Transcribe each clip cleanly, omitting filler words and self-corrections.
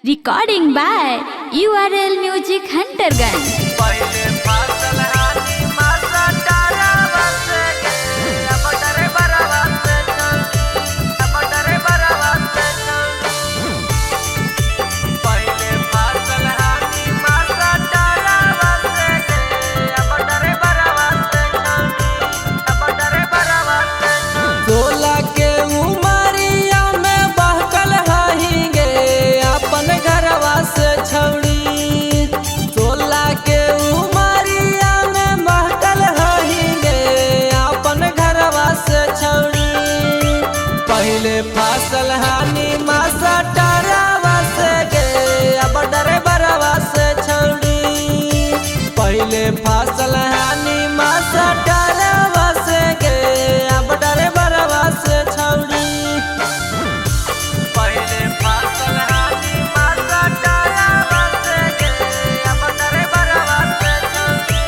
Recording by URL Music Hunterganj. पहिले फसल हानि मासा डारावा से गे, अब डरे बरवा से चली, अब डरे बरवा से चली। पहिले फसल हानि मासा डारावा से गे, अब डरे बरवा से चली, अब डरे बरवा से चली। 16 के उमरिया में बहकल हही गे अपन घरवा से छौड़ी। 16 के उमरिया में बहकल हही गे अपन घरवा से छौड़ी। पहले फसल हानि मासा डरावा से गे, अब डरे बरवा से छौड़ी। पहले फसल हानि मासा डरावा से गे, अब डरे बरवा से छौड़ी। पहिले फसल हानि मासा डारावा से गे, अब डरे बरवा से चली,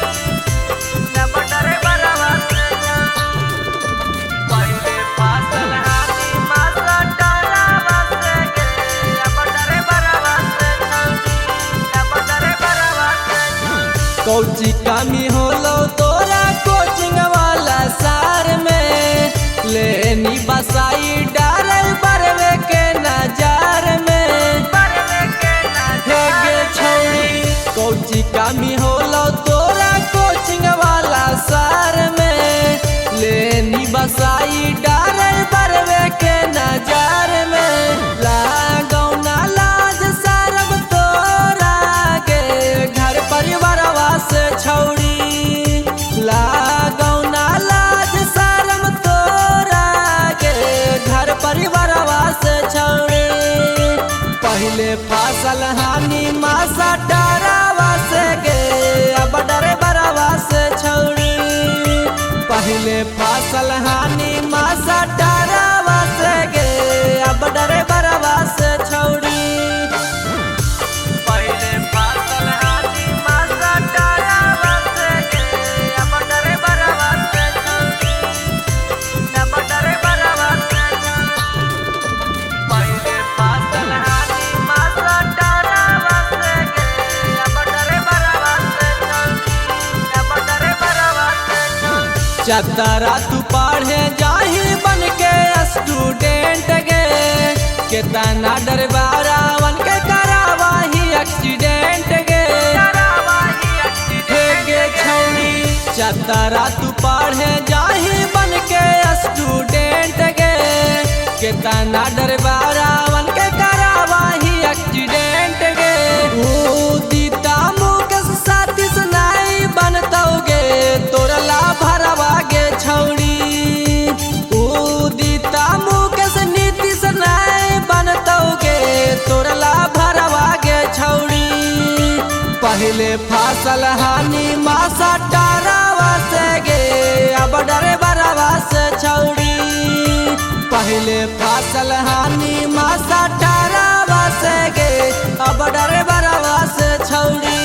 अब डरे बरवा से चली। पहिले फसल हानि मासा डारावा से गे, अब डरे बरवा से चली, अब डरे बरवा से चली। कौची कमी होलो तोरा कोचिंग वाला सार में, लेनी बसाई डारल बरवे के नजार में। बरवे के हे गे छौड़ी, कौची कमी होलो तोरा कोचिंग वाला सार में, लेनी बसाई डारल बरवे के नजार में। लागौ ना लाज सारब तोरा के घर परिवारवा से छौड़ी। लागौ ना लाज शरम तोरा के घर परिवारवा से छौड़ी। पहले फसल हानि मासा डरावा से गे, अब डरे बरवा से छौड़ी। पहले फसल हानि मासा डरावा से गे, अब डरे बरवा से छौड़ी। पहिले फसल हानि मासा डारावा से गे, अब डरे बरवा से चली, अब डरे बरवा से चली। पहिले फसल हानि मासा डारावा से गे, अब डरे बरवा से चली, अब डरे बरवा से चली। चतरा तू पढ़े जाही बन के स्टूडेंट गे, केतना डरबारावन के करावाही एक्सीडेंट गे। करावाही हे एक्सीडेंट गे छौड़ी, चतरा तू पढ़े जाही बन के स्टूडेंट गे, केतना डरबारावन के करावाही एक्सीडेंट गे। ऊ दीता मुकेश साथी सुनाई बनतौगे तोरला भरवा गे छौड़ी। ऊ दीता मुकेश नीतीश नाई बनतौगे तोरला भरवा गे छौड़ी। पहले फसल हानि मासा डरावा से गे, अब डरे बरवा से छौड़ी। पहले फसल हानि मासा डरावा से गे, अब डरे बरवा से छौड़ी।